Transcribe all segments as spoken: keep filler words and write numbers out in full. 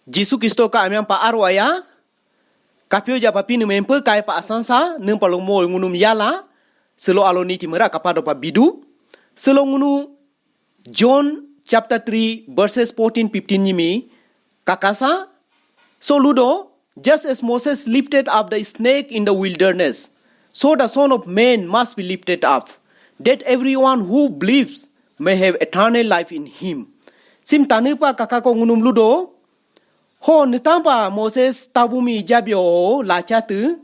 Jisu Kristo ka amian pa aro aya, kapyo ja pa Pinii mi hempyo kai pa asansa, niimpa lo mo ngunumi yala, silo alo niti miira kapado pa bidu, silo ngunu John chapter three verses fourteen, fifteen nyimi kakasa, so ludo, just as Moses lifted up the snake in the wilderness, so the Son of Man must be lifted up, that everyone who believes may have eternal life in him. Simi Tanii pa kakako ngunumi ludo, ho niitanpa Moses tabu mi jabyo ho lacha tii,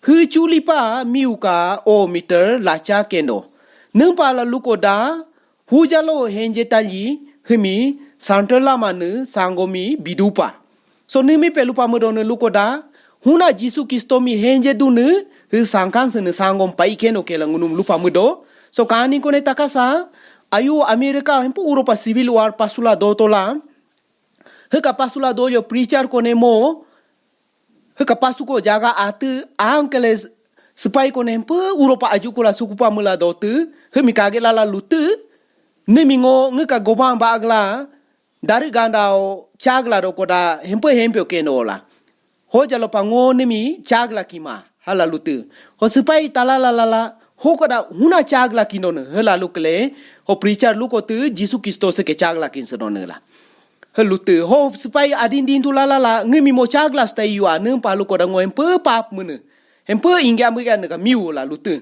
hii chuli pa miyu ka o mitir lacha kendo. Niimpa la lukoda, hujalo henje tali, hiimi santer lama nii sango mi bidupa. So niimi pe lupa miido nii lukoda, huna Jisu Kristo mi henje dunii, hii sankan sii nii sango mi pai keno ke la ngunumi lupa miido. So kani kone takasa, ayu America hempu Europa civil war pasula dotola, hiika pasula doyo preacher kone mo, hiika pasuko jaga atii ankele sipai kone hempu Europa aju kula sukupa miila dotii, hiimi kage lala lutii, niimi ngo ngiika gobang bagla, darii gandao chagla dokoda hempu hempyo kenola. Hojalo pa ngo niimi chagla kima, hiila lutii. Ho sipai talala lala, hokoda huna chagla kinonii, hiila lukele, ho preacher lukotii Jisu Kristo siike chagla kinsiinonii la. Hii lutii, ho sipai adin din tu lala la, ngiimi mo chagla stai yua, niimpa lukoda ngo hempu pap miinii. Hempu ingya miigya niika miyu la lutii.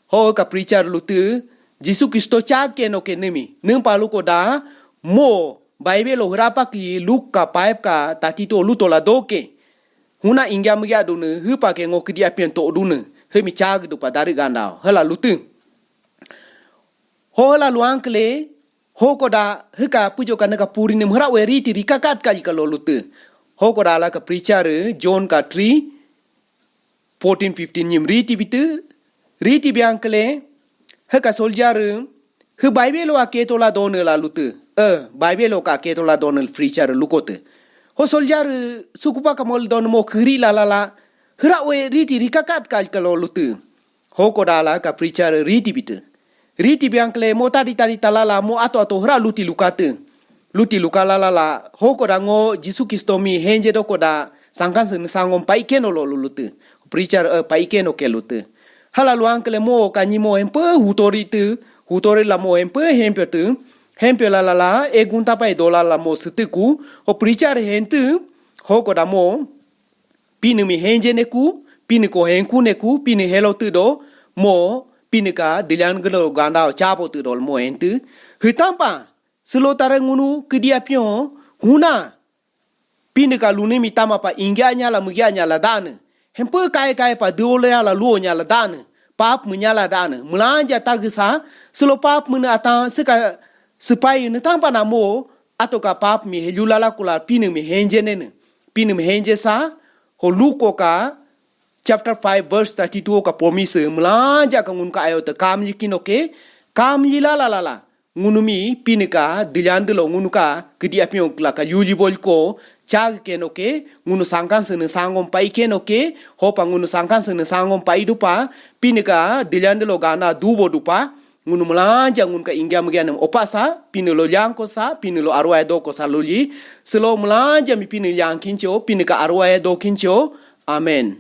Ho ka preacher lutii, Jisu Kristo chag keno ke niimi. Niimpa lukoda, mo, Bible lo hiirapa ki Luke ka five ka thirty-two lutola doke. Huna ingya miigya dunii, hiipa ke ngo kiidi apian to dunii, hiimi chag dupa darii gandao, hiila lutii. Ho hiila luang kele, hokoda, hiika pujo ka niika puri niimi hiira we riti rikakat ka jika lo lutii. Hokoda la ka preacher, John ka three, fourteen, fifteen nyimi riti bitii, riti biang kele, hiika soldier, hii Bible wa ketola donii la lutii. Eh, Bible wa ka ketola donii preacher lukotii. Ho soldier, sukupa ka mol donii mo kiri lala la, hiira we riti rikakat ka jika lo lutii. Hokoda la ka preacher riti bitii. Riti biang kele mo tadi tadi talala mo ato ato hiira luti lukatii. Luti luka lala la, hokoda ngo Jisu Kristo mi henje dokoda, sankan sii nii sango mi pai keno lo lutii. Preacher, eh, pai keno ke lutii. Hiila luang kele mo kanyi mo hempu hutori tii, hutori la mo hempu hempyo tii, hempyo lala la, egun tapa e dola la mo siitiku, ho preacher hentii, hokoda mo, Pinii mi henje neku, Pinii ko henku neku, Pinii helo tiido, mo, Pinii ka dilyan gelo ganda o chapo tiido mo hentii. Hiitanpa, silo tara ngunu kiidi apion, huna, Pinii ka lunii mi tama pa ingya nyala miigya nyala danii. Hempu kai kai pa duole nyala luo nyala danii. Pap miinyala danii. Miilanja tagisa, silo pap miinii atan siika sipai niitanpa na mo, ato ka pap mi helu lala kula Pinii mi henje nenii. Pinii mi henje sa, ho Luke ka, chapter five verse thirty-two ka promise miilanja ka ngunu ka ayo te kam yikino ke, kam yilala lala. Ngunu mi Pinii ka, dilyandelo ngunu ka, kiidi apion la ka yuli bol ko, chag keno ke, ngunu sankan sene sangon pai keno ke, hopa ngunu sankan sene sangon pai dupa, Pinii ka, dilyandelo gana dubo dupa, ngunu miilanja ngunu ka ingya miigya nem opa sa, Pinii lo lyang ko sa, Pinii lo arwaya do ko sa luli, silo miilanja mi Pinii lyang kincho, Pinii ka arwaya do kincho. Amen.